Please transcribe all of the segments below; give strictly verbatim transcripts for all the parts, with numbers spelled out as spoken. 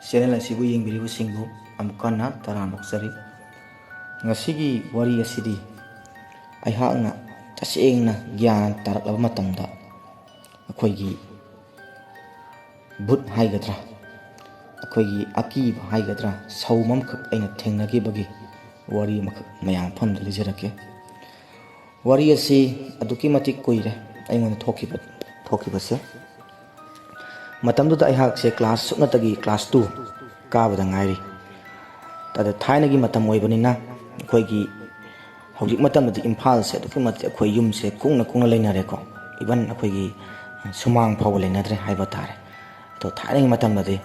Channel ꯑꯁꯤꯕꯨ ꯌꯦꯡꯕꯤꯔꯤꯕꯁꯤꯡꯕꯨ ꯑꯃꯨꯛ ꯍꯟꯅ ꯇꯔꯥꯝꯅ ꯑꯣꯛꯆꯔꯤ꯫ ꯉꯁꯤꯒꯤ ꯋꯥꯔꯤ ꯑꯁꯤꯗꯤ ꯑꯩꯍꯥꯛꯅ ꯇꯁꯦꯡꯅ ꯒ꯭ꯌꯥꯟ ꯇꯥꯔꯛꯂꯕ ꯃꯇꯝꯗ ꯑꯩꯈꯣꯏꯒꯤ ꯚꯨꯠ ꯍꯥꯏꯒꯗ꯭ꯔꯥ, ꯑꯩꯈꯣꯏꯒꯤ ꯑꯀꯤꯕ ꯍꯥꯏꯒꯗ꯭ꯔꯥ, ꯁꯧꯝ ꯑꯃꯈꯛ ꯑꯩꯅ ꯊꯦꯡꯅꯈꯤꯕꯒꯤ ꯋꯥꯔꯤ ꯑꯃꯈꯛ ꯃꯌꯥꯝ ꯃꯐꯝꯗ ꯂꯤꯖꯔꯛꯀꯦ꯫ ꯋꯥꯔꯤ ꯑꯁꯤ ꯑꯗꯨꯛꯀꯤ ꯃꯇꯤꯛ ꯀꯨꯏꯔꯦ ꯑꯩꯉꯣꯟꯗ ꯊꯣꯛꯈꯤꯕ ꯊꯣꯛꯈꯤꯕꯁꯦ꯫ ꯃꯇꯝꯗꯨꯗ ꯑꯩꯍꯥꯛꯁꯦ ꯀ꯭ꯂꯥꯁ ꯁꯨꯞꯅꯇꯒꯤ ꯀ꯭ꯂꯥꯁ ꯇꯨ ꯀꯥꯕꯗ ꯉꯥꯏꯔꯤ꯫ ꯑꯗ ꯊꯥꯏꯅꯒꯤ ꯃꯇꯝ ꯑꯣꯏꯕꯅꯤꯅ ꯑꯩꯈꯣꯏꯒꯤ ꯍꯧꯖꯤꯛ ꯃꯇꯝꯗꯗꯤ ꯏꯝꯐꯥꯜꯁꯦ ꯑꯗꯨꯛꯀꯤ ꯃꯇꯤꯛ ꯑꯩꯈꯣꯏ ꯌꯨꯝꯁꯦ ꯀꯨꯡꯅ ꯀꯨꯡꯅ ꯂꯩꯅꯔꯦꯀꯣ꯫ ꯏꯚꯟ ꯑꯩꯈꯣꯏꯒꯤ ꯁꯨꯃꯥꯡ ꯐꯥꯎꯕ ꯂꯩꯅꯗ꯭ꯔꯦ ꯍꯥꯏꯕ ꯇꯥꯔꯦ꯫ ꯑꯗꯣ ꯊꯥꯏꯅꯒꯤ ꯃꯇꯝꯗꯗꯤ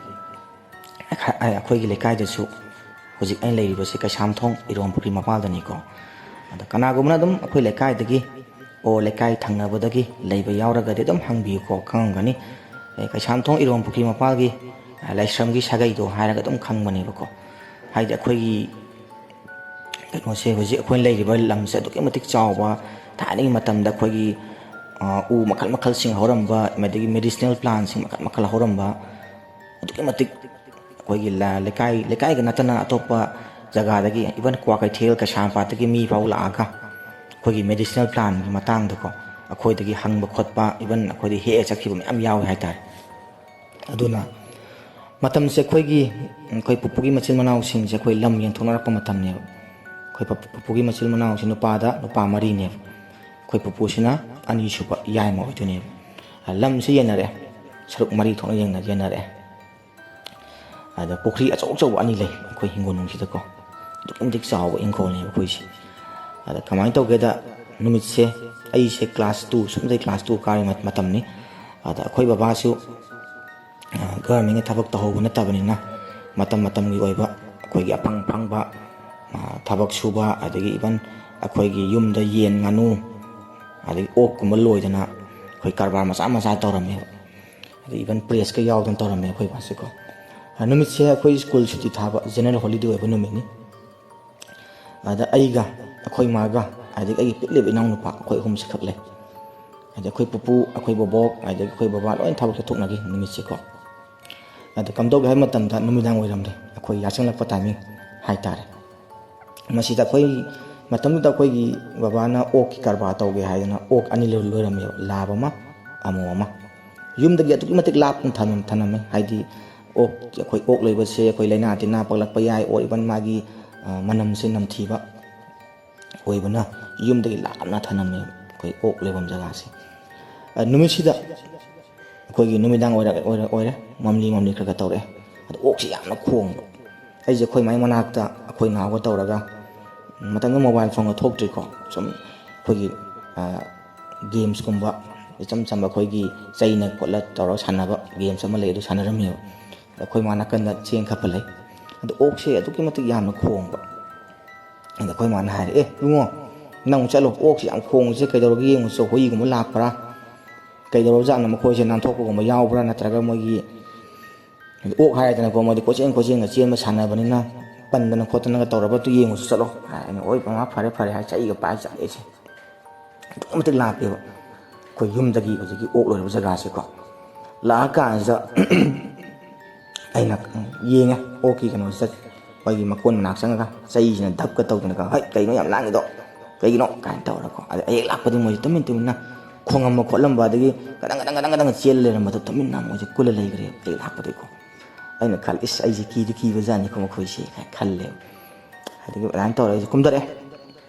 ꯑꯩꯈꯣꯏꯒꯤ ꯂꯩꯀꯥꯏꯗꯁꯨ ꯍꯧꯖꯤꯛ ꯑꯩꯅ ꯂꯩꯔꯤꯕꯁꯤ ꯀꯩꯁꯥꯝꯊꯣꯡ ꯏꯔꯣꯝ ꯄꯨꯈ꯭ꯔꯤ ꯃꯄꯥꯜꯗꯅꯤꯀꯣ꯫ ꯑꯗ ꯀꯅꯥꯒꯨꯝꯕꯅ ꯑꯗꯨꯝ ꯑꯩꯈꯣꯏ ꯂꯩꯀꯥꯏꯗꯒꯤ ꯑꯣ ꯂꯩꯀꯥꯏ ꯊꯪꯅꯕꯗꯒꯤ ꯂꯩꯕ ꯌꯥꯎꯔꯒꯗꯤ ꯑꯗꯨꯝ ꯍꯪꯕꯤꯌꯨꯀꯣ, ꯈꯪꯉꯝꯒꯅꯤ꯫ ꯑꯦ, ꯀꯩꯁꯥꯝꯊꯣꯡ ꯏꯔꯣꯝ ꯄꯨꯈ꯭ꯔꯤ ꯃꯄꯥꯜꯒꯤ, ꯑ, ꯂꯥꯏꯁ꯭ꯔꯝꯒꯤ ꯁꯥꯒꯩꯗꯣ ꯍꯥꯏꯔꯒ ꯑꯗꯨꯝ ꯈꯪꯕꯅꯦꯕꯀꯣ꯫ ꯍꯥꯏꯗꯤ ꯑꯩꯈꯣꯏꯒꯤ ꯀꯩꯅꯣꯁꯦ, ꯍꯧꯖꯤꯛ ꯑꯩꯈꯣꯏꯅ ꯂꯩꯔꯤꯕ ꯂꯝꯁꯦ ꯑꯗꯨꯛꯀꯤ ꯃꯇꯤꯛ ꯆꯥꯎꯕ, ꯊꯥꯏꯅꯒꯤ ꯃꯇꯝꯗ ꯑꯩꯈꯣꯏꯒꯤ, ꯑ, ꯎ ꯃꯈꯜ ꯃꯈꯜꯁꯤꯡ ꯍꯧꯔꯝꯕ, ꯑꯗꯒꯤ ꯃꯦꯗꯤꯁꯤꯅꯦꯜ ꯄ꯭ꯂꯥꯟꯁꯤꯡ ꯃꯈꯜ ꯃꯈꯜ ꯍꯧꯔꯝꯕ, ꯑꯗꯨꯛꯀꯤ ꯃꯇꯤꯛ ꯑꯩꯈꯣꯏꯒꯤ ꯂ-, ꯂꯩꯀꯥꯏ, ꯂꯩꯀꯥꯏꯒ ꯅꯠꯇꯅ ꯑꯇꯣꯞꯄ ꯖꯒꯥꯗꯒꯤ, ꯏꯚꯟ ꯀ꯭ꯋꯥꯀꯩꯊꯦꯜ, ꯀꯩꯁꯥꯝꯄꯥꯠꯇꯒꯤ ꯃꯤ ꯐꯥꯎ ꯂꯥꯛꯑꯒ ꯑꯩꯈꯣꯏꯒꯤ ꯃꯦꯗꯤꯁꯤꯅꯦꯜ ꯄ꯭ꯂꯥꯟꯒꯤ ꯃꯇꯥꯡꯗꯀꯣ ꯑꯩꯈꯣꯏꯗꯒꯤ ꯍꯪꯕ ꯈꯣꯠꯄ, ꯏꯚꯟ ꯑꯩꯈꯣꯏꯗ ꯍꯦꯛꯑ ꯆꯠꯈꯤꯕ ꯃꯌꯥꯝ ꯌꯥꯎꯋꯦ ꯍꯥꯏꯇꯥꯔꯦ꯫ ꯑꯗꯨꯅ ꯃꯇꯝꯁꯦ ꯑꯩꯈꯣꯏꯒꯤ, ꯑꯩꯈꯣꯏ ꯄꯨꯄꯨꯒꯤ ꯃꯆꯤꯟ ꯃꯅꯥꯎꯁꯤꯡꯁꯦ ꯑꯩꯈꯣꯏ ꯂꯝ ꯌꯦꯟꯊꯣꯛꯅꯔꯛꯄ ꯃꯇꯝꯅꯦꯕ꯫ ꯑꯩꯈꯣꯏ ꯄꯨ-, ꯄꯨꯄꯨꯒꯤ ꯃꯆꯤꯟ ꯃꯅꯥꯎꯁꯤ ꯅꯨꯄꯥꯗ ꯅꯨꯄꯥ ꯃꯔꯤꯅꯦꯕ꯫ ꯑꯩꯈꯣꯏ ꯄꯨꯄꯨꯁꯤꯅ ꯑꯅꯤꯁꯨꯕ ꯌꯥꯏꯃ ꯑꯣꯏꯗꯣꯏꯅꯦꯕ꯫ ꯂꯝꯁꯤ ꯌꯦꯟꯅꯔꯦ, ꯁꯔꯨꯛ ꯃꯔꯤ ꯊꯣꯛꯅ ꯌꯦꯟꯅ-, ꯌꯦꯟꯅꯔꯦ꯫ ꯑꯗ ꯄꯨꯈ꯭ꯔꯤ ꯑꯆꯧ ꯑꯆꯧꯕ ꯑꯅꯤ ꯂꯩ ꯑꯩꯈꯣꯏ ꯍꯤꯡꯒꯣꯜꯅꯨꯡꯁꯤꯗꯀꯣ꯫ ꯑꯗꯨꯛꯀꯤ ꯃꯇꯤꯛ ꯆꯥꯎꯕ ꯏꯪꯈꯣꯜꯅꯦꯕ ꯑꯩꯈꯣꯏꯁꯦ꯫ ꯑꯗ ꯀꯃꯥꯏꯅ ꯇꯧꯒꯦꯗ, ꯅꯨꯃꯤꯠꯁꯦ ꯑꯩꯁꯦ ꯀ꯭ꯂꯥꯁ ꯇꯨ, ꯁꯨꯞꯅꯇꯒꯤ ꯀ꯭ꯂꯥꯁ ꯇꯨ ꯀꯥꯔꯤ ꯃꯠ-, ꯃꯇꯝꯅꯤ꯫ ꯑꯗ ꯑꯩꯈꯣꯏ ꯕꯕꯥꯁꯨ, ꯑ, ꯒꯚꯔꯟꯃꯦꯟꯒꯤ ꯊꯕꯛ ꯇꯧꯍꯧꯕ ꯅꯠꯇꯕꯅꯤꯅ, ꯃꯇꯝ ꯃꯇꯝꯒꯤ ꯑꯣꯏꯕ ꯑꯩꯈꯣꯏꯒꯤ ꯑꯐꯪ ꯑꯐꯪꯕ, ꯑ, ꯊꯕꯛ ꯁꯨꯕ, ꯑꯗꯒꯤ ꯏꯚꯟ ꯑꯩꯈꯣꯏꯒꯤ ꯌꯨꯝꯗ ꯌꯦꯟ, ꯉꯥꯅꯨ, ꯑꯗꯒꯤ ꯑꯣꯛꯀꯨꯝꯕ ꯂꯣꯏꯗꯅ ꯑꯩꯈꯣꯏ ꯀꯔꯕꯥꯔ ꯃꯆꯥ ꯃꯆꯥ ꯇꯧꯔꯝꯃꯦꯕ꯫ ꯑꯗꯩ ꯏꯚꯟ ꯄ꯭ꯔꯦꯁꯀ ꯌꯥꯎꯗꯅ ꯇꯧꯔꯝꯃꯦ ꯑꯩꯈꯣꯏ ꯕꯥꯁꯦꯀꯣ꯫ ꯑ, ꯅꯨꯃꯤꯠꯁꯦ ꯑꯩꯈꯣꯏ ꯁ꯭ꯀꯨꯜ ꯁꯨꯇꯤ ꯊꯥꯕ, ꯖꯦꯅꯔꯦꯜ ꯍꯣꯂꯤꯗꯦ ꯑꯣꯏꯕ ꯅꯨꯃꯤꯠꯅꯤ꯫ ꯑꯗ ꯑꯩꯒ, ꯑꯩꯈꯣꯏ ꯃꯥꯒ, ꯑꯗꯒꯤ ꯑꯩꯒꯤ ꯄꯤꯛꯂꯤꯕ ꯏꯅꯥꯎꯅꯨꯄꯥ, ꯑꯩꯈꯣꯏ ꯑꯍꯨꯝꯁꯦ ꯈꯛ ꯂꯩ꯫ ꯑꯗ ꯑꯩꯈꯣꯏ ꯄꯨꯄꯨ, ꯑꯩꯈꯣꯏ ꯕꯣꯕꯣꯛ, ꯑꯗꯒꯤ ꯑꯩꯈꯣꯏ ꯕꯕꯥ ꯂꯣꯏꯅ ꯊꯕꯛ ꯆꯠꯊꯣꯛꯅꯈꯤ ꯅꯨꯃꯤꯠꯁꯦꯀꯣ꯫ ꯑꯗꯣ ꯀꯝꯗꯧꯒꯦ ꯍꯥꯏꯕ ꯃꯇꯝꯗ ꯅꯨꯃꯤꯗꯥꯡ ꯑꯣꯏꯔꯝꯂꯦ, ꯑꯩꯈꯣꯏ ꯌꯥꯆꯪꯂꯛꯄ ꯇꯥꯏꯃꯤꯡ ꯍꯥꯏꯇꯥꯔꯦ꯫ ꯃꯁꯤꯗ ꯑꯩꯈꯣꯏ ꯃꯇꯝꯗꯨꯗ ꯑꯩꯈꯣꯏꯒꯤ ꯕꯕꯥꯅ ꯑꯣꯛꯀꯤ ꯀꯔꯕꯥꯔ ꯇꯧꯒꯦ ꯍꯥꯏꯗꯅ ꯑꯣꯛ ꯑꯅꯤ ꯂꯣꯏ-, ꯂꯣꯏꯔꯝꯃꯦꯕ, ꯂꯥꯕ ꯑꯃ ꯑꯃꯣꯝ ꯑꯃ꯫ ꯌꯨꯝꯗꯒꯤ ꯑꯗꯨꯛꯀꯤ ꯃꯇꯤꯛ ꯂꯥꯞꯅ ꯊꯝꯃꯝ-, ꯊꯝꯂꯝꯃꯦ꯫ ꯍꯥꯏꯗꯤ ꯑꯣꯛ, ꯑꯩꯈꯣꯏ ꯑꯣꯛ ꯂꯣꯏꯕꯁꯦ ꯑꯩꯈꯣꯏ ꯂꯥꯏꯅꯥ ꯇꯤꯟꯅꯥ ꯄꯛꯂꯛꯄ ꯌꯥꯏ, or even ꯃꯥꯒꯤ, ꯑ, ꯃꯅꯝꯁꯦ ꯅꯝꯊꯤꯕ ꯑꯣꯏꯕꯅ ꯌꯨꯝꯗꯒꯤ ꯂꯥꯞꯅ ꯊꯝꯂꯝꯃꯦ ꯑꯩꯈꯣꯏ ꯑꯣꯛ ꯂꯣꯏꯐꯝ ꯖꯒꯥꯁꯦ꯫ ꯑ, ꯅꯨꯃꯤꯠꯁꯤꯗ ꯑꯩꯈꯣꯏꯒꯤ ꯅꯨꯃꯤꯗꯥꯡ ꯑꯣꯏꯔ-, ꯑꯣꯏꯔ-, ꯑꯣꯏꯔꯦ, ꯃꯝꯂꯤ ꯃꯝꯂꯤ ꯈꯔ ꯈꯔ ꯇꯧꯔꯛꯑꯦ꯫ ꯑꯗꯣ ꯑꯣꯛꯁꯤ ꯌꯥꯝꯅ ꯈꯣꯡꯕ꯫ ꯑꯩꯁꯦ ꯑꯩꯈꯣꯏ ꯃꯥꯏ ꯃꯅꯥꯛꯇ ꯑꯩꯈꯣꯏ ꯅꯥꯎꯒ ꯇꯧꯔꯒ, ꯃꯇꯝꯗꯨꯗ mobile phoneꯒ ꯊꯣꯛꯇ꯭ꯔꯤꯀꯣ, ꯁꯨꯝ ꯑꯩꯈꯣꯏꯒꯤ, ꯑ, gamesꯀꯨꯝꯕ, ꯏꯆꯝ ꯆꯝꯕ ꯑꯩꯈꯣꯏꯒꯤ ꯆꯩꯅ ꯈꯣꯠꯂ ꯇꯧꯔꯒ ꯁꯥꯟꯅꯕ games ꯑꯃ ꯂꯩ, ꯑꯗꯨ ꯁꯥꯟꯅꯔꯝꯃꯦꯕ꯫ ꯑꯗ ꯑꯩꯈꯣꯏ ꯃꯥ ꯅꯥꯀꯟꯗ ꯆꯦꯡ ꯈꯞꯄ ꯂꯩ꯫ ꯑꯗꯣ ꯑꯣꯛꯁꯦ ꯑꯗꯨꯛꯀꯤ ꯃꯇꯤꯛ ꯌꯥꯝꯅ ꯈꯣꯡꯕ꯫ ꯑꯗ ꯑꯩꯈꯣꯏ ꯃꯥꯅ ꯍꯥꯏꯔꯦ, "ꯑꯦ ꯏꯕꯨꯡꯉꯣ, ꯅꯪ ꯑꯃꯨꯛ ꯆꯠꯂꯣ, ꯑꯣꯛꯁꯦ ꯌꯥꯝ ꯈꯣꯡꯉꯤꯁꯦ ꯀꯩꯗꯧꯔꯒꯦ ꯌꯦꯡꯉꯨꯆꯣ, ꯍꯨꯏꯒꯨꯝꯕ ꯂꯥꯛꯄ꯭ꯔꯥ? ꯀꯩꯗꯧꯔꯕꯖꯥꯠꯅꯣ, ꯃꯈꯣꯏꯁꯦ ꯅꯥꯟꯊꯣꯛꯄꯒꯨꯝꯕ ꯌꯥꯎꯕ꯭ꯔꯥ? ꯅꯠꯇ꯭ꯔꯒ ꯃꯣꯏꯒꯤ ꯑꯣꯛ ꯍꯥꯏꯔꯦꯗꯅꯀꯣ, ꯃꯣꯏꯗꯤ ꯀꯣꯏꯆꯦꯟ ꯀꯣꯏꯆꯦꯟꯒ ꯆꯦꯟꯕ ꯁꯥꯟꯅꯕꯅꯤꯅ ꯄꯟꯗꯅ ꯈꯣꯠꯇꯅꯒ ꯇꯧꯔꯕꯗꯨ ꯌꯦꯡꯉꯨꯆꯣ ꯆꯠꯂꯣ" ꯍꯥꯏ꯫ ꯑꯩꯅ, "ꯍꯣꯏ ꯃꯃꯥ, ꯐꯔꯦ ꯐꯔꯦ" ꯍꯥꯏ ꯆꯩꯒ ꯄꯥꯏꯔ ꯆꯠꯂꯦ ꯑꯩꯁꯦ꯫ ꯑꯗꯨꯛꯀꯤ ꯃꯇꯤꯛ ꯂꯥꯞꯄꯦꯕ ꯑꯩꯈꯣꯏ ꯌꯨꯝꯗꯒꯤ ꯍꯧꯖꯤꯛꯀꯤ ꯑꯣꯛ ꯂꯣꯏꯔꯕ ꯖꯒꯥꯁꯦꯀꯣ꯫ ꯂꯥꯛꯑꯀꯥꯟꯁꯤꯗ ꯑꯩꯅ ꯌꯦꯡꯉꯦ ꯑꯣꯛꯀꯤ ꯀꯩꯅꯣꯁꯤꯗ, ꯑꯩꯈꯣꯏꯒꯤ ꯃꯀꯣꯟ ꯃꯅꯥꯛ ꯆꯪꯉꯒ ꯆꯩꯁꯤꯅ ꯗꯞꯀ ꯇꯧꯗꯅꯒ, "ꯍꯩ, ꯀꯩꯅꯣ ꯌꯥꯝ ꯂꯥꯡꯉꯤꯗꯣ? ꯀꯩꯒꯤꯅꯣ?" ꯀꯥꯏꯅ ꯇꯧꯔꯀꯣ꯫ ꯑꯗ ꯑꯩ ꯍꯦꯛ ꯂꯥꯛꯄꯗꯤ ꯃꯣꯏꯁꯦ ꯇꯨꯃꯤꯟ ꯇꯨꯃꯤꯟꯅ ꯈꯣꯡꯉꯝꯕ ꯈꯣꯠꯂꯝꯕ, ꯑꯗꯒꯤ ꯀꯗꯪ ꯀꯗꯪ ꯀꯗꯪ ꯀꯗꯪ ꯆꯦꯜ ꯂꯩꯔꯝꯕꯗꯣ ꯇꯨꯃꯤꯟꯅ ꯃꯣꯏꯁꯦ ꯀꯨꯜꯂ ꯂꯩꯈ꯭ꯔꯦ ꯑꯩ ꯂꯥꯛꯄꯗꯒꯤꯀꯣ꯫ ꯑꯩꯅ ꯈꯜꯂꯤ, "ꯏꯁ, ꯑꯩꯁꯦ ꯀꯤꯗꯤ ꯀꯤꯕꯖꯥꯠꯅꯤꯀꯣ ꯃꯈꯣꯏꯁꯦ" ꯀꯥꯏꯅ ꯈꯜꯂꯦꯕ꯫ ꯑꯗꯒꯤ ꯑꯗꯨꯃꯥꯏꯅ ꯇꯧꯔꯒ ꯑꯩꯁꯦ ꯀꯨꯝꯊꯔꯛꯑꯦ꯫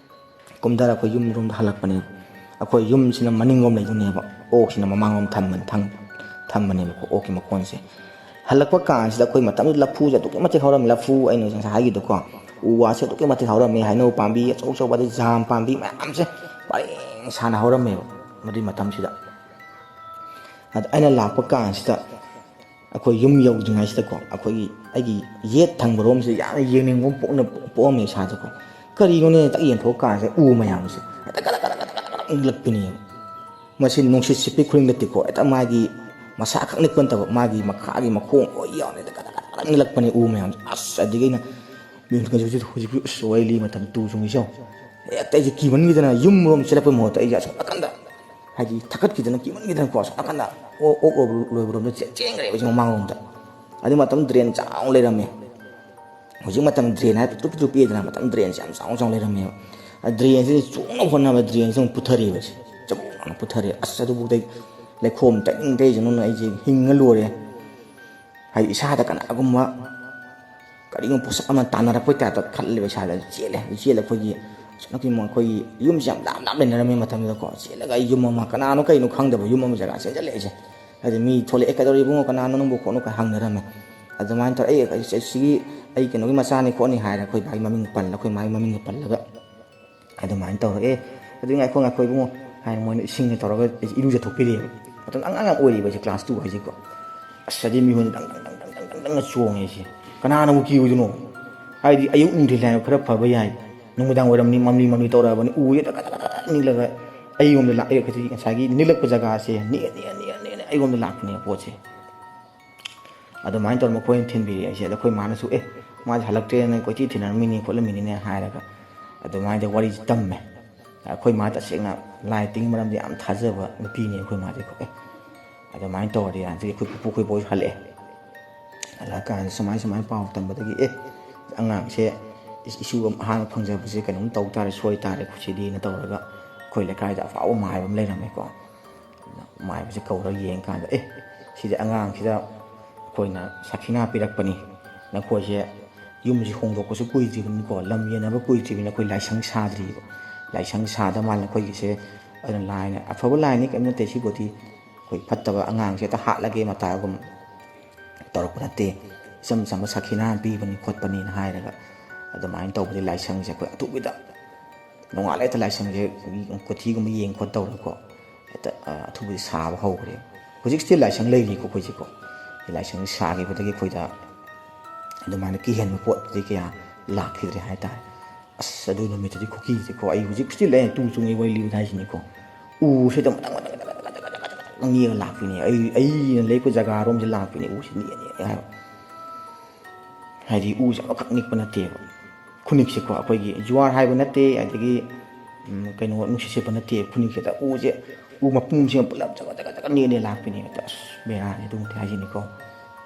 ꯀꯨꯝꯊꯔ ꯑꯩꯈꯣꯏ ꯌꯨꯝ ꯂꯣꯝꯗ ꯍꯜꯂꯛꯄꯅꯦ꯫ ꯑꯩꯈꯣꯏ ꯌꯨꯝꯁꯤꯅ ꯃꯅꯤꯡꯂꯣꯝ ꯂꯩꯗꯣꯏꯅꯦꯕ, ꯑꯣꯛꯁꯤꯅ ꯃꯃꯥꯡꯂꯣꯝ ꯊꯝꯕꯅꯤ, ꯊꯝ-, ꯊꯝꯕꯅꯦꯕꯀꯣ, ꯑꯣꯛꯀꯤ ꯃꯀꯣꯟꯁꯦ꯫ ꯍꯜꯂꯛꯄ ꯀꯥꯟꯁꯤꯗ ꯑꯩꯈꯣꯏ ꯃꯇꯝꯗꯨꯗ ꯂꯐꯨꯁꯦ ꯑꯗꯨꯛꯀꯤ ꯃꯇꯤꯛ ꯍꯧꯔꯝꯃꯤ, ꯂꯐꯨ ꯑꯩꯅ ꯉꯁꯥꯏ ꯍꯥꯏꯈꯤꯗꯣꯀꯣ, ꯎ ꯋꯥꯁꯦ ꯑꯗꯨꯛꯀꯤ ꯃꯇꯤꯛ ꯍꯧꯔꯝꯃꯤ, ꯍꯩꯅꯧ ꯄꯥꯝꯕꯤ ꯑꯆꯧ ꯑꯆꯧꯕ, ꯑꯗꯩ ꯖꯥꯝ ꯄꯥꯝꯕꯤ ꯃꯌꯥꯝꯁꯦ ꯄꯔꯦꯡ ꯁꯥꯅ ꯍꯧꯔꯝꯃꯦꯕ ꯃꯗꯨꯒꯤ ꯃꯇꯝꯁꯤꯗ꯫ ꯑꯗ ꯑꯩꯅ ꯂꯥꯛꯄ ꯀꯥꯟꯁꯤꯗ ꯑꯩꯈꯣꯏ ꯌꯨꯝ ꯌꯧꯗ꯭ꯔꯤꯉꯩꯁꯤꯗꯀꯣ, ꯑꯩꯈꯣꯏꯒꯤ, ꯑꯩꯒꯤ ꯌꯦꯠ ꯊꯪꯕꯔꯣꯝꯁꯦ ꯌꯥꯝꯅ ꯌꯦꯡꯅꯤꯡꯕ ꯑꯃ ꯄꯣꯛꯅ-, ꯄꯣꯛꯑꯝꯃꯦ ꯏꯁꯥꯗꯀꯣ꯫ ꯀꯔꯤꯅꯣꯅꯦ ꯇꯛ ꯌꯦꯡꯊꯣꯛꯑ ꯀꯥꯟꯁꯤꯗ ꯎ ꯃꯌꯥꯝꯁꯦ ꯍꯦꯛꯇ ꯀꯗꯛ ꯀꯗꯛ ꯀꯗꯛ ꯀꯗꯛ ꯏꯜꯂꯛꯄꯤꯅꯦꯕ꯫ ꯃꯁꯤ ꯅꯨꯡꯁꯤꯠ ꯁꯤꯠꯄꯤ ꯈꯨꯗꯤꯡ ꯅꯠꯇꯦꯀꯣ, ꯍꯦꯛꯇ ꯃꯥꯒꯤ ꯃꯁꯥ ꯈꯛ ꯅꯤꯛꯄ ꯅꯠꯇꯕ, ꯃꯥꯒꯤ ꯃꯈꯥꯒꯤ ꯃꯈꯣꯡ ꯂꯣꯏ ꯌꯥꯎꯅ ꯍꯦꯛꯇ ꯀꯗꯛ ꯀꯗꯛ ꯀꯗꯛ ꯏꯜꯂꯛꯄꯅꯦ ꯎ ꯃꯌꯥꯝꯁꯦ꯫ ꯑꯁ! ꯑꯗꯒꯤ ꯑꯩꯅ ꯍꯧꯖꯤꯛ, ꯍꯧꯖꯤꯛ, ꯍꯧꯖꯤꯛ, ꯑꯁ, ꯋꯥꯔꯤ ꯂꯤ ꯃꯇꯝ ꯇꯨ ꯆꯨꯡꯉꯤꯁꯦ ꯌꯦꯡꯉꯣ꯫ ꯍꯦꯛꯇ ꯑꯩꯁꯦ ꯀꯤꯃꯟꯈꯤꯗꯅ ꯌꯨꯝꯔꯣꯝ ꯆꯦꯜꯂꯛꯄꯩ ꯃꯍꯨꯠꯇ ꯑꯩꯁꯦ ꯑꯁꯣꯝ ꯅꯥꯀꯟꯗ, ꯍꯥꯏꯗꯤ ꯊꯛꯀꯠꯈꯤꯗꯅ ꯀꯤꯃꯟꯈꯤꯗꯅꯀꯣ, ꯑꯁꯣꯝ ꯅꯥꯀꯟꯗ ꯑꯣꯛ, ꯑꯣꯛ ꯂꯣꯏꯕ, ꯂꯣꯏꯕꯔꯣꯝꯗ ꯆꯦꯟ-, ꯆꯦꯟꯈ꯭ꯔꯦꯕ ꯑꯩꯁꯦ ꯃꯃꯥꯡꯂꯣꯝꯗ꯫ ꯑꯗꯨ ꯃꯇꯝ ꯗ꯭ꯔꯦꯟ ꯆꯥꯎꯅ ꯂꯩꯔꯝꯃꯦ꯫ ꯍꯧꯖꯤꯛ ꯃꯇꯝ ꯗ꯭ꯔꯦꯟ ꯍꯥꯏ ꯄꯤꯛꯇ꯭ꯔꯨ ꯄꯤꯛꯇ꯭ꯔꯨ ꯄꯤꯗꯅ, ꯃꯇꯝ ꯗ꯭ꯔꯦꯟꯁꯦ ꯌꯥꯝ ꯆꯥꯎꯅ ꯆꯥꯎꯅ ꯂꯩꯔꯝꯃꯦꯕ꯫ ꯗ꯭ꯔꯦꯟꯁꯤꯗ ꯆꯣꯡꯅꯕ ꯍꯣꯠꯅꯕ ꯗ꯭ꯔꯦꯟꯁꯦ ꯑꯃꯨꯛ ꯄꯨꯊꯔꯛꯑꯦꯕ꯫ ꯁꯤ ꯆꯃꯣꯠꯅꯅ ꯄꯨꯊꯔꯛꯑꯦ꯫ ꯑꯁ, ꯑꯗꯨꯐꯥꯎꯗ ꯂꯩꯈꯣꯝ ꯇꯩꯅꯤꯡ ꯇꯩꯁꯤꯅꯨꯅ ꯑꯩꯁꯦ ꯍꯤꯡꯉ ꯂꯣꯏꯔꯦ꯫ ꯍꯥꯏꯗꯤ ꯏꯁꯥꯗ ꯀꯅꯥꯒꯨꯝꯕ ꯀꯔꯤꯒꯨꯝꯕ ꯄꯣꯠꯁꯛ ꯑꯃ ꯇꯥꯟꯅꯔꯛꯄꯩ ꯇꯥꯏꯞꯇ ꯈꯜꯂꯦꯕ ꯏꯁꯥꯗ꯫ ꯆꯦꯜꯂꯦ꯫ ꯆꯦꯜꯂꯦ ꯑꯩꯈꯣꯏꯒꯤ ꯑꯁꯣꯝ ꯅꯥꯀꯟ ꯑꯩꯈꯣꯏꯒꯤ ꯌꯨꯝꯁꯦ ꯌꯥꯝ ꯂꯥꯞ ꯂꯥꯞ ꯂꯩꯅꯔꯝꯃꯦ ꯃꯇꯝꯗꯨꯗꯀꯣ꯫ ꯆꯦꯜꯂꯒ ꯑꯩ ꯌꯨꯝ ꯑꯃ, ꯀꯅꯥꯅꯣ ꯀꯩꯅꯣ ꯈꯪꯗꯕ ꯌꯨꯝ ꯑꯃ ꯖꯒꯥ ꯆꯦꯟꯖꯜꯂꯛꯑꯦ ꯑꯩꯁꯦ꯫ ꯍꯥꯏꯗꯤ ꯃꯤ ꯊꯣꯛꯂꯛꯑꯦ, "ꯀꯩꯗꯧꯔꯤ ꯏꯕꯨꯡꯉꯣ, ꯀꯅꯥꯅꯣ ꯅꯪꯕꯨ?" ꯈꯣꯠꯅꯣ ꯀꯥꯏ ꯍꯪꯅꯔꯝꯃꯦ꯫ ꯑꯗꯨꯃꯥꯏꯅ ꯇꯧꯔꯦ꯫ "ꯑꯩ, ꯑꯩ, ꯑꯩ ꯁꯤꯒꯤ ꯑꯩ ꯀꯩꯅꯣꯒꯤ ꯃꯆꯥꯅꯤ ꯈꯣꯠꯅꯤ" ꯍꯥꯏꯔꯦ ꯑꯩꯈꯣꯏ ꯕꯥꯒꯤ ꯃꯃꯤꯡ ꯄꯜꯂ, ꯑꯩꯈꯣꯏ ꯃꯥꯒꯤ ꯃꯃꯤꯡꯒ ꯄꯜꯂꯒ꯫ ꯑꯗꯨꯃꯥꯏꯅ ꯇꯧꯔꯛꯑꯦ꯫ "ꯑꯗꯨ ꯉꯥꯏꯈꯣ, ꯉꯥꯏꯈꯣ ꯏꯕꯨꯡꯉꯣ" ꯍꯥꯏꯅ ꯃꯣꯏꯅ ꯏꯁꯤꯡꯒ ꯇꯧꯔꯒ ꯑꯩꯁꯦ ꯏꯔꯨꯖꯊꯣꯛꯄꯤꯔꯛꯑꯦꯕ꯫ ꯃꯇꯝ ꯑꯉꯥꯡ ꯌꯥꯝ ꯑꯣꯏꯔꯤꯕ ꯑꯩꯁꯦ, ꯀ꯭ꯂꯥꯁ ꯇꯨ ꯍꯥꯏꯁꯦꯀꯣ꯫ ꯑꯁ, ꯑꯗꯨꯗꯤ ꯃꯤꯍꯨꯟ ꯗꯪ ꯗꯪ ꯗꯪ ꯗꯪ ꯗꯪ ꯗꯪꯒ ꯆꯣꯡꯉꯦ ꯑꯩꯁꯦ꯫ ꯀꯅꯥꯅꯕꯨ ꯀꯤꯔꯣꯏꯗꯣꯏꯅꯣ? ꯍꯥꯏꯗꯤ ꯑꯌꯨꯛ ꯅꯨꯡꯊꯤꯜ ꯍꯥꯏꯕ ꯈꯔ ꯐꯕ ꯌꯥꯏ, ꯅꯨꯃꯤꯗꯥꯡ ꯋꯥꯏꯔꯝꯅꯤ, ꯃꯝꯂꯤ ꯃꯝꯂꯤ ꯇꯧꯔꯛꯑꯕꯅꯤ, ꯎꯁꯦ ꯇꯛ ꯇꯛ ꯇꯛ ꯇꯛ ꯅꯤꯛꯂꯒ ꯑꯩꯔꯣꯝꯗ ꯂꯥꯛꯑꯦ꯫ ꯍꯧꯖꯤꯛ ꯉꯁꯥꯏꯒꯤ ꯅꯤꯛꯂꯛꯄ ꯖꯒꯥꯁꯦ ꯅꯤꯛꯑ ꯅꯤꯛꯑ ꯅꯤꯛꯑ ꯅꯤꯛꯑ ꯑꯩꯔꯣꯝꯗ ꯂꯥꯛꯄꯅꯦ ꯄꯣꯠꯁꯦ꯫ ꯑꯗꯨꯃꯥꯏꯅ ꯇꯧꯔ ꯃꯈꯣꯏꯅ ꯊꯤꯟꯕꯤꯔꯛꯑꯦ ꯑꯩꯁꯦ꯫ ꯑꯗ ꯑꯩꯈꯣꯏ ꯃꯥꯅꯁꯨ, "ꯑꯦ, ꯃꯥꯁꯦ ꯍꯜꯂꯛꯇ꯭ꯔꯦꯅ ꯀꯣꯏꯊꯤ ꯊꯤꯅꯔꯝꯃꯤꯅꯤ ꯈꯣꯠꯂꯝꯃꯤꯅꯤꯅꯦ" ꯍꯥꯏꯔꯒ ꯑꯗꯨꯃꯥꯏꯅ ꯋꯥꯔꯤꯁꯦ ꯇꯝꯃꯦ꯫ ꯑꯩꯈꯣꯏ ꯃꯥ ꯇꯁꯦꯡꯅ ꯂꯥꯏ ꯇꯤꯟꯒꯤ ꯃꯔꯝꯗ ꯌꯥꯝ ꯊꯥꯖꯕ ꯅꯨꯄꯤꯅꯦ ꯑꯩꯈꯣꯏ ꯃꯥꯁꯦ꯫ "ꯑꯦ, ꯑꯗꯨꯃꯥꯏꯅ ꯇꯧꯔꯗꯤ" ꯑꯗꯒꯤ ꯑꯩꯈꯣꯏ ꯄꯨꯄꯨ ꯑꯩꯈꯣꯏ ꯕꯣꯏꯁꯨ ꯍꯜꯂꯛꯑꯦ꯫ ꯍꯜꯂꯛꯑꯀꯥꯟꯗ ꯁꯨꯃꯥꯏ ꯁꯨꯃꯥꯏꯅ ꯄꯥꯎ ꯇꯝꯕꯗꯒꯤ, "ꯑꯦ, ꯑꯉꯥꯡꯁꯦ ꯏꯁꯨ ꯑꯃ ꯑꯍꯥꯟꯕ ꯐꯪꯖꯕꯁꯦ ꯀꯩꯅꯣꯝ ꯇꯧ ꯇꯥꯔꯦ, ꯁꯣꯏ ꯇꯥꯔꯦ ꯈꯣꯠꯁꯤꯗꯤꯅ" ꯇꯧꯔꯒ ꯑꯩꯈꯣꯏ ꯂꯩꯀꯥꯏꯗ ꯑꯐꯥꯎꯕ ꯃꯥꯏꯕ ꯑꯃ ꯂꯩꯔꯝꯃꯦꯀꯣ꯫ ꯃꯥꯏꯕꯁꯦ ꯀꯧꯔꯒ ꯌꯦꯡꯀꯥꯟꯗ, "ꯑꯦ, ꯁꯤꯗꯤ ꯑꯉꯥꯡꯁꯤꯗ ꯑꯩꯈꯣꯏꯅ ꯁꯈꯤꯅꯥ ꯄꯤꯔꯛꯄꯅꯤ, ꯅꯈꯣꯏꯁꯦ ꯌꯨꯝꯁꯤ ꯍꯣꯡꯗꯣꯛꯄꯁꯨ ꯀꯨꯏꯗ꯭ꯔꯤꯕꯅꯤꯀꯣ, ꯂꯝ ꯌꯦꯟꯅꯕ ꯀꯨꯏꯗ꯭ꯔꯤꯕꯅꯤ, ꯑꯩꯈꯣꯏ ꯂꯥꯏꯁꯪ ꯁꯥꯗ꯭ꯔꯤꯕ, ꯂꯥꯏꯁꯪ ꯁꯥꯗ ꯃꯥꯜꯂꯦ ꯅꯈꯣꯏꯒꯤꯁꯦ, ꯑꯗꯨꯅ ꯂꯥꯏꯅ ꯑꯐꯕ ꯂꯥꯏꯅꯤ, ꯀꯔꯤꯝ ꯅꯠꯇꯦ, ꯁꯤꯕꯨꯗꯤ ꯑꯩꯈꯣꯏ ꯐꯠꯇꯕ ꯑꯉꯥꯡꯁꯦ ꯍꯦꯛꯇ ꯍꯥꯠꯂꯒꯦ ꯃꯇꯥꯒꯨꯝ ꯇꯧꯔꯛꯄ ꯅꯠꯇꯦ, ꯏꯆꯝ ꯆꯝꯕ ꯁꯈꯤꯅꯥ ꯄꯤꯕꯅꯤ ꯈꯣꯠꯄꯅꯤꯅ" ꯍꯥꯏꯔꯒ ꯑꯗꯨꯃꯥꯏꯅ ꯇꯧꯕꯗꯤ ꯂꯥꯏꯁꯪꯁꯦ ꯑꯩꯈꯣꯏ ꯑꯊꯨꯕꯤꯗ ꯅꯣꯡꯉꯥꯜꯂꯦ ꯍꯦꯛꯇ ꯂꯥꯏꯁꯪꯁꯦ ꯀꯣꯊꯤꯒꯨꯝꯕ ꯌꯦꯡ ꯈꯣꯠ ꯇꯧꯔꯒꯀꯣ, ꯍꯦꯛꯇ, ꯑ, ꯑꯊꯨꯕꯗ ꯁꯥꯕ ꯍꯧꯈ꯭ꯔꯦ꯫ ꯍꯧꯖꯤꯛ still ꯂꯥꯏꯁꯪ ꯂꯩꯔꯤꯀꯣ ꯑꯩꯈꯣꯏꯁꯦꯀꯣ꯫ ꯂꯥꯏꯁꯪ ꯁꯥꯈꯤꯕꯗꯒꯤ ꯑꯩꯈꯣꯏꯗ ꯑꯗꯨꯃꯥꯏꯅ ꯀꯤꯍꯟꯕ ꯄꯣꯠꯇꯨꯗꯤ ꯀꯌꯥ ꯂꯥꯛꯈꯤꯗ꯭ꯔꯦ ꯍꯥꯏꯇꯥꯔꯦ꯫ ꯑꯁ, ꯑꯗꯨ ꯅꯨꯃꯤꯠꯇꯨꯗꯤ ꯈꯨꯀꯤꯁꯦꯀꯣ, ꯑꯩ ꯍꯧꯖꯤꯛ still ꯑꯩ ꯇꯨ ꯆꯨꯡꯉꯤ ꯋꯥꯔꯤ ꯂꯤꯕꯗ ꯍꯥꯏꯁꯤꯅꯤꯀꯣ꯫ ꯎꯁꯤꯗ ꯃꯇꯪ ꯃꯇꯪ ꯃꯇꯪ ꯃꯇꯪ ꯃꯇꯪ ꯃꯇꯪ ꯅꯤꯛꯑꯒ ꯂꯥꯛꯄꯤꯅꯦ꯫ ꯑꯩ, ꯑꯩꯅ ꯂꯦꯞꯄ ꯖꯒꯥꯔꯣꯝꯁꯦ ꯂꯥꯛꯄꯤꯅꯦ, ꯎꯁꯤ ꯅꯤꯛꯑ ꯅꯤꯛꯑ ꯍꯥꯏꯕ꯫ ꯍꯥꯏꯗꯤ ꯎꯁꯦ ꯑꯃꯈꯛ ꯅꯤꯛꯄ ꯅꯠꯇꯦꯕ꯫ ꯈꯨꯅꯤꯛꯁꯦꯀꯣ, ꯑꯩꯈꯣꯏꯒꯤ ꯖꯨꯋꯥꯔ ꯍꯥꯏꯕ ꯅꯠꯇꯦ, ꯑꯗꯒꯤ, ꯎꯝ, ꯀꯩꯅꯣ, ꯅꯨꯡꯁꯤꯠ ꯁꯤꯠꯄ ꯅꯠꯇꯦ꯫ ꯈꯨꯅꯤꯛꯁꯤꯗ ꯎꯁꯦ, ꯎ ꯃꯄꯨꯝꯁꯤꯃ ꯄꯨꯂꯞ ꯆꯒꯠ ꯆꯒꯠ ꯆꯒꯠ ꯅꯤꯛꯑ ꯅꯤꯛꯑ ꯂꯥꯛꯄꯤꯅꯦꯕ꯫ ꯑꯁ, ꯕꯦꯔꯥꯅꯤ ꯑꯗꯨꯃꯗꯤ ꯍꯥꯏꯁꯤꯅꯤꯀꯣ꯫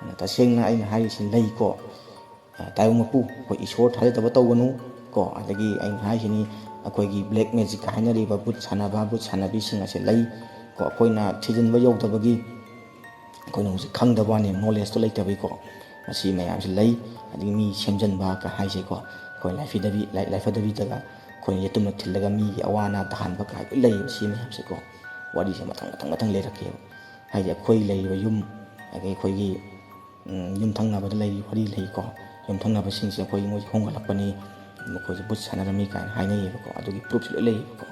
ꯑꯗꯨꯅ ꯇꯁꯦꯡꯅ ꯑꯩꯅ ꯍꯥꯏꯔꯤꯁꯤ ꯂꯩꯀꯣ꯫ ꯑ, ꯇꯥꯏꯕꯪ ꯃꯄꯨ, ꯑꯩꯈꯣꯏ ꯏꯁꯣꯔ ꯊꯥꯖꯗꯕ ꯇꯧꯒꯅꯨ ꯀꯣ꯫ ꯑꯗꯒꯤ ꯑꯩꯅ ꯍꯥꯏꯁꯤꯅꯤ, ꯑꯩꯈꯣꯏꯒꯤ black magic ꯀ ꯍꯥꯏꯅꯔꯤꯕ ꯕꯨꯠ ꯁꯥꯟꯅꯕ, ꯕꯨꯠ ꯁꯥꯟꯅꯕꯤꯁꯤꯡ ꯑꯁꯤ ꯂꯩ ꯀꯣ꯫ ꯑꯩꯈꯣꯏꯅ ꯊꯤꯖꯤꯟꯕ ꯌꯧꯗꯕꯒꯤ, ꯑꯩꯈꯣꯏꯅ ꯍꯧꯖꯤꯛ ꯈꯪꯗꯕ ꯋꯥꯅꯤ, knowledge ꯇꯣ ꯂꯩꯇꯕꯒꯤꯀꯣ꯫ ꯃꯁꯤ ꯃꯌꯥꯝꯁꯤ ꯂꯩ꯫ ꯑꯗꯒꯤ ꯃꯤ ꯁꯦꯝꯖꯤꯟꯕ ꯀ ꯍꯥꯏꯁꯦꯀꯣ, ꯑꯩꯈꯣꯏ ꯂꯥꯏꯐꯤꯗꯕꯤ-, ꯂꯥꯏ-, ꯂꯥꯏꯐꯗꯕꯤꯗꯒ ꯑꯩꯈꯣꯏꯅ ꯌꯦꯇꯨꯝꯅ ꯊꯤꯜꯂꯒ ꯃꯤꯒꯤ ꯑꯋꯥ ꯑꯅꯥ ꯇꯥꯍꯟꯕ ꯀꯥꯏ ꯂꯣꯏ ꯂꯩꯌꯦꯕ꯫ ꯁꯤ ꯃꯌꯥꯝꯁꯦꯀꯣ, ꯋꯥꯔꯤꯁꯦ ꯃꯊꯪ ꯃꯊꯪ ꯃꯊꯪ ꯂꯩꯔꯛꯀꯦꯕ꯫ ꯍꯥꯏꯗꯤ ꯑꯩꯈꯣꯏ ꯂꯩꯔꯤꯕ ꯌꯨꯝ, ꯑꯗꯒꯤ ꯑꯩꯈꯣꯏꯒꯤ, ꯎꯝ, ꯌꯨꯝꯊꯪꯅꯕꯗ ꯂꯩꯔꯤ, ꯋꯥꯔꯤ ꯂꯩꯀꯣ꯫ ꯌꯨꯝꯊꯪꯅꯕꯁꯤꯡꯁꯦ ꯑꯩꯈꯣꯏ ꯃꯣꯏꯁꯦ ꯍꯣꯡꯒꯠꯂꯛꯄꯅꯤ, ꯃꯈꯣꯏꯁꯦ ꯕꯨꯠ ꯁꯥꯟꯅꯔꯝꯃꯤ ꯀꯥꯏꯅ ꯍꯥꯏꯅꯩꯌꯦꯕꯀꯣ꯫ ꯑꯗꯨꯒꯤ proofꯁꯨ ꯂꯣꯏ ꯂꯩꯌꯦꯕꯀꯣ꯫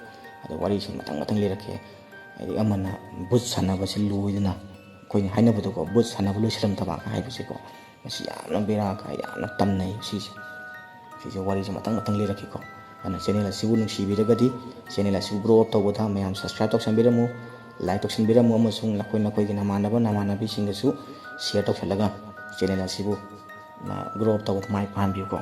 ꯑꯗꯣ ꯋꯥꯔꯤꯁꯦ ꯃꯊꯪ ꯃꯊꯪ ꯂꯩꯔꯛꯀꯦ꯫ ꯍꯥꯏꯗꯤ ꯑꯃꯅ ꯕꯨꯠ ꯁꯥꯟꯅꯕꯁꯦ ꯂꯣꯏꯗꯅ, ꯑꯩꯈꯣꯏꯅ ꯍꯥꯏꯅꯕꯗꯀꯣ, ꯕꯨꯠ ꯁꯥꯟꯅꯕ ꯂꯣꯏꯁꯤꯜꯂꯝꯗꯕ ꯍꯥꯏꯕꯁꯦꯀꯣ, ꯃꯁꯤ ꯌꯥꯝꯅ ꯕꯦꯔꯥ ꯀꯥꯏ, ꯌꯥꯝꯅ ꯇꯝꯅꯩ ꯁꯤꯁꯦ꯫ ꯁꯤꯁꯦ ꯋꯥꯔꯤꯁꯦ ꯃꯊꯪ ꯃꯊꯪ ꯂꯤꯔꯛꯀꯦꯀꯣ꯫ ꯑꯗꯨꯅ channel ꯑꯁꯤꯕꯨ ꯅꯨꯡꯁꯤꯕꯤꯔꯒꯗꯤ channel ꯑꯁꯤꯕꯨ grow up ꯇꯧꯕꯗ ꯃꯌꯥꯝ subscribe ꯇꯧꯁꯟꯕꯤꯔꯝꯃꯨ, like ꯇꯧꯁꯟꯕꯤꯔꯝꯃꯨ, ꯑꯃꯁꯨꯡ ꯅꯈꯣꯏ ꯅꯈꯣꯏꯒꯤ ꯅꯃꯥꯟꯅꯕ ꯅꯃꯥꯟꯅꯕꯤꯁꯤꯡꯗꯁꯨ share ꯇꯧꯁꯜꯂꯒ channel ꯑꯁꯤꯕꯨ, ꯑ, grow up ꯇꯧꯕꯗ ꯃꯥꯏ ꯄꯥꯛꯍꯟꯕꯤꯌꯨꯀꯣ꯫